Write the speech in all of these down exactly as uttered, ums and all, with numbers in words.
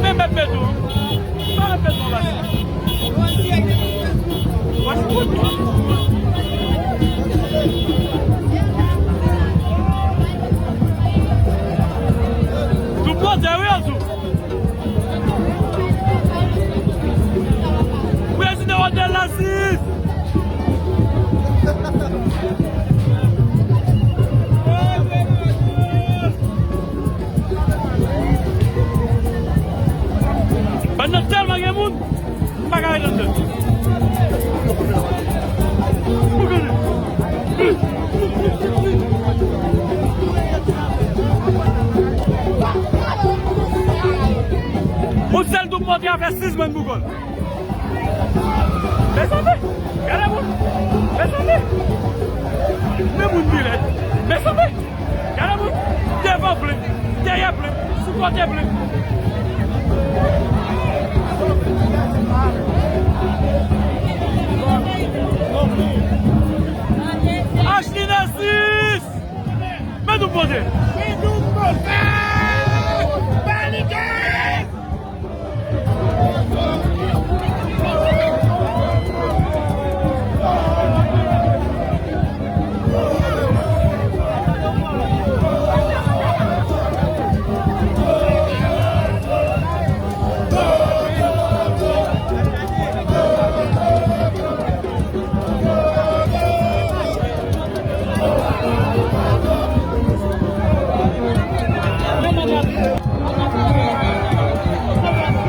Men mèt Bedou, pa mèt Bedou anba sa. Tout kote, wi, Azou. Prezidan Rodel Laziz. Bann nan tèlman gen moun. M pa ka ret anndan. Yon sèl doub mòtè a fè sis bann pou kò l. Mezanmi, gade moun. Mezanmi, men moun ki rèd. Mezanmi. Gade moun, devan plen, dèyè plen, sou kote plen. Ashley Narcisse! Men nou poze!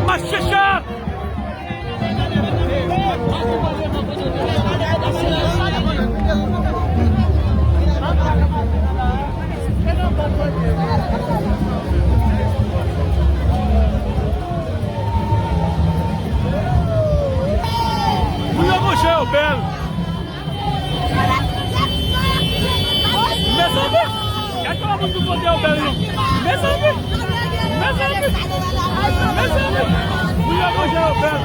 Mache chan! Pou yo manje yo bèl. Mezanmi, gad kòman moun sou kote yo bèl non. Mezanmi, mezanmi, mezanmi, moun yo manje yo bèl.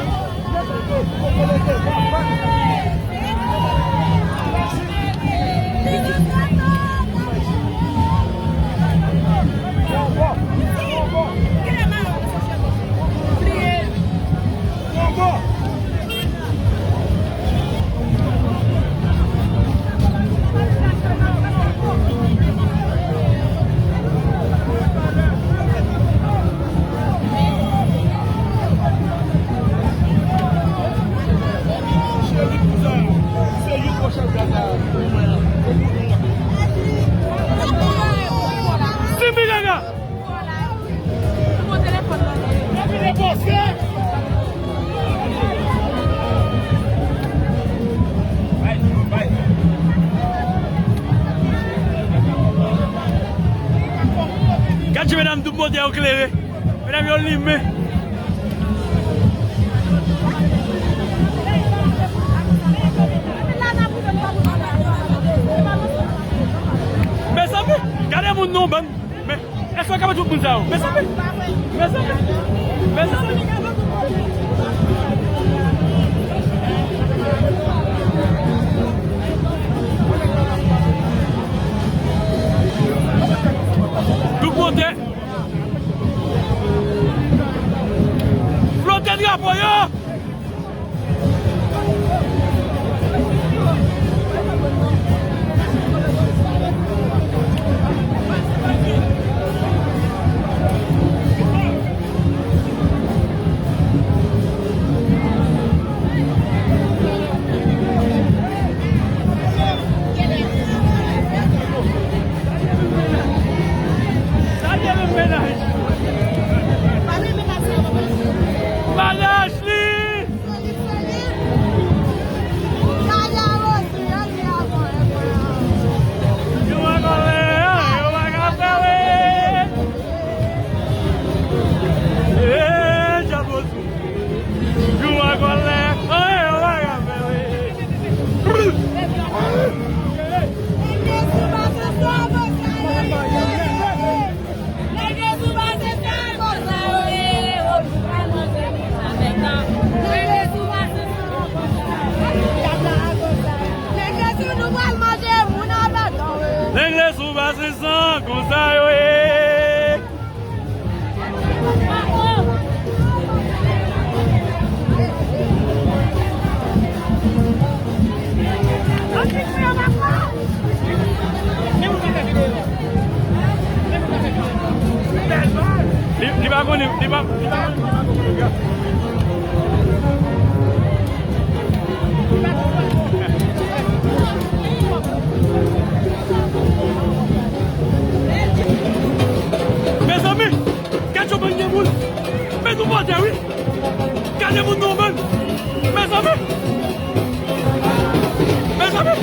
Simi Gaga! Gad jan medam doub mòtè yo klere. Medam yo limen. Mezanmi, gade moun non bann. Men, èske w ka mete tout moun sa yo? Mezanmi, mezanmi, mezanmi. Tout kote. Flote drapo yo. Sou basen san, konsa yo ye. Li, li pa konnen, li pa, li pa konnen. Mezanmi, gad yon bann de moun. Met nou pote, wi. Gade moun nou, menm. Mezanmi. Mezanmi.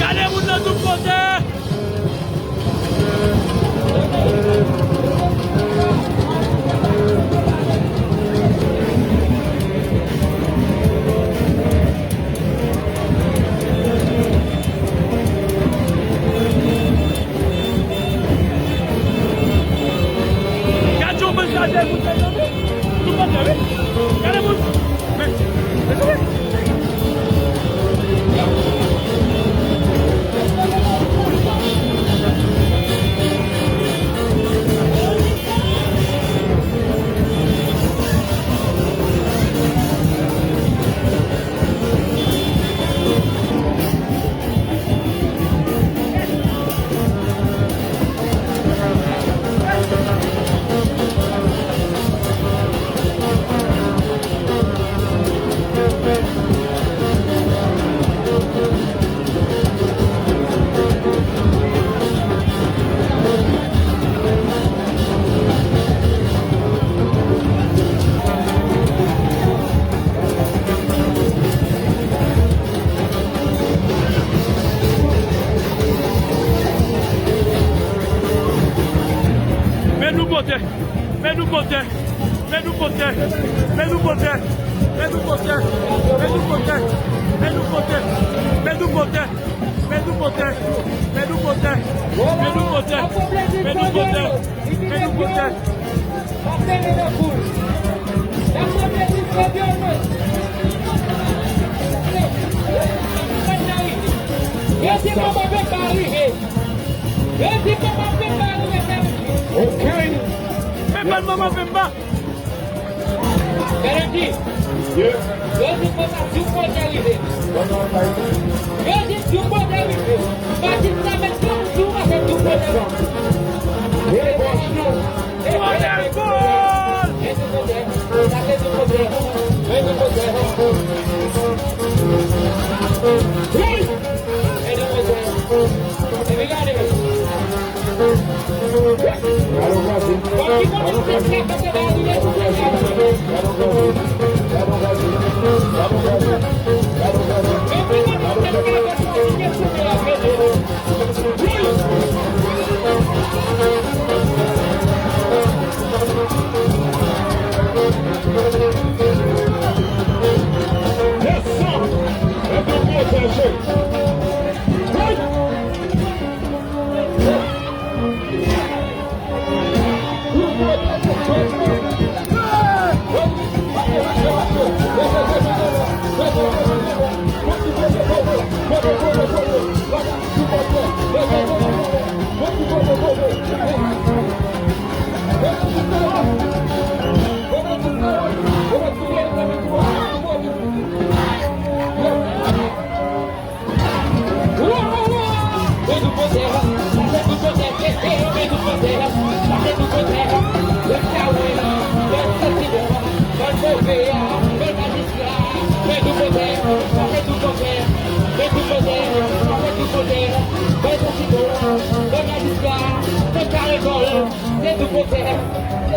Gade moun nan tout kote! Gad yon moun chaje moun sa yo. Tout kote, wi. Gade moun. Men, men, men. Men nou pote, men nou pote, men nou pote, men nou pote, men nou pote, men nou pote, men nou pote, men nou pote, men nou pote, men nou pote, men nou pote, men nou pote, men nou pote. Yo di manman Pemba rive. Yo di manman Pemba rive, Pemba. Ok. Pemba, manman Pemba. Melody. Yo di konsa, Djoupo te rive. Yo di Djoupo te rive. Majistra met yon jou a se Djoupo te rive. Djoupo te rive. Met Djoupo te rive. Met Djoupo te rive. Met Djoupo te rive. Met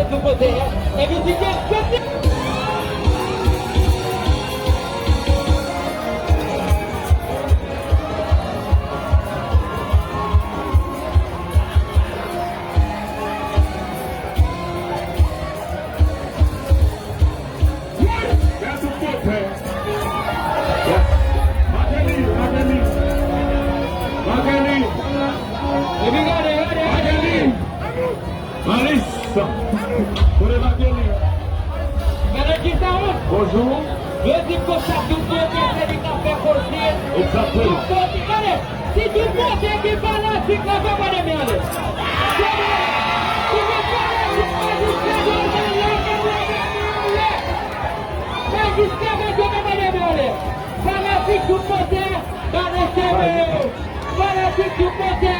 Djoupo te rive. Epi gade. Epi gade, gade, gade. Malis. Kote Malis? Gade ki sa wont. Bonjou. Yo di konsa tout moun gen se li k ap fè koze. Egzakteman. Tout kote, gade. Si tout kote gen fanatik la, fè mwen de men anlè. Si gen fanatik, majistra yo anlè, anlè, anlè. Majistra yo anlè. Fanatik tout kote, gade sève yo. Fanatik tout kote,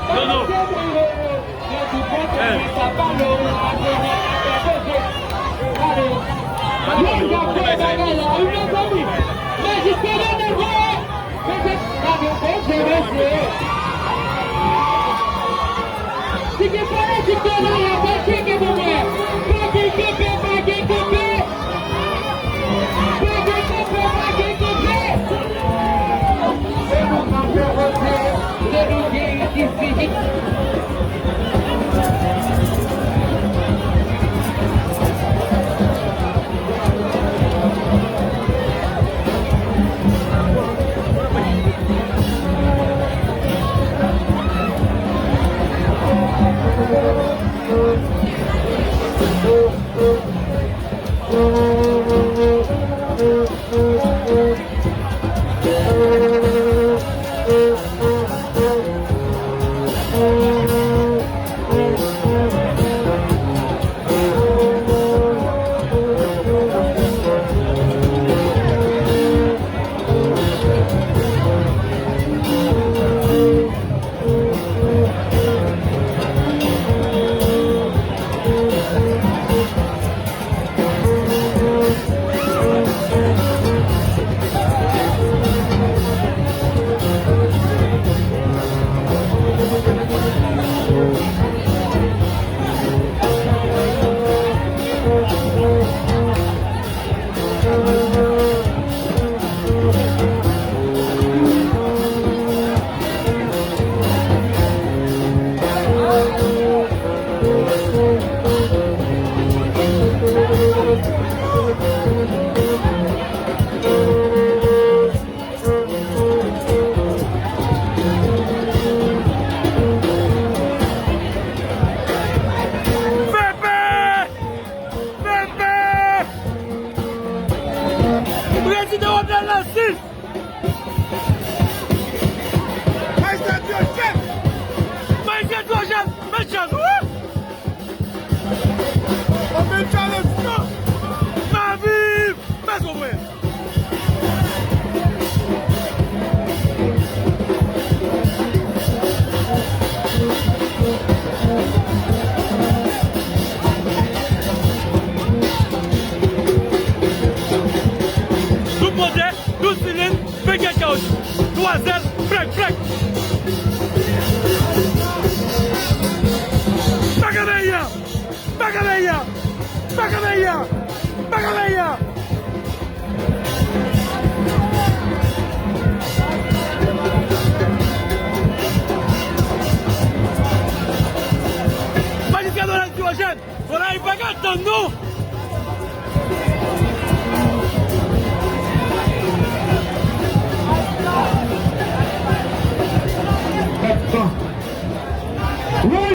gade sève yo. Yo tout kote, men sa pa lou, pa konnen, pa konnen. Gade. Yo ap fè bagay la, wi, mezanmi. Majistra yo anlè. Mesye, pa gen koze, mesye. Si gen fanatik yo la, y ap al tcheke pou mwen. Pa gen kanpe, pa gen kanpe. Pa gen kanpe, pa gen kanpe. Se nou k ap fè koze, se nou ki isit. Pepe! Pepe! Prezidan Jovenel nan sis! Majistra Diogène! Majistra Diogène! Mèt chans, wi! Anpil challenge, non! Pa viv! Mèt Jovenel! Tout kote, douz silin, vennkèt kawoutchou, twa zèl, plèk, plèk. Baka Maya! Baka Maya! Baka Maya! Baka Maya! Majistra Donald Diogène, Donald pa ka tann nou.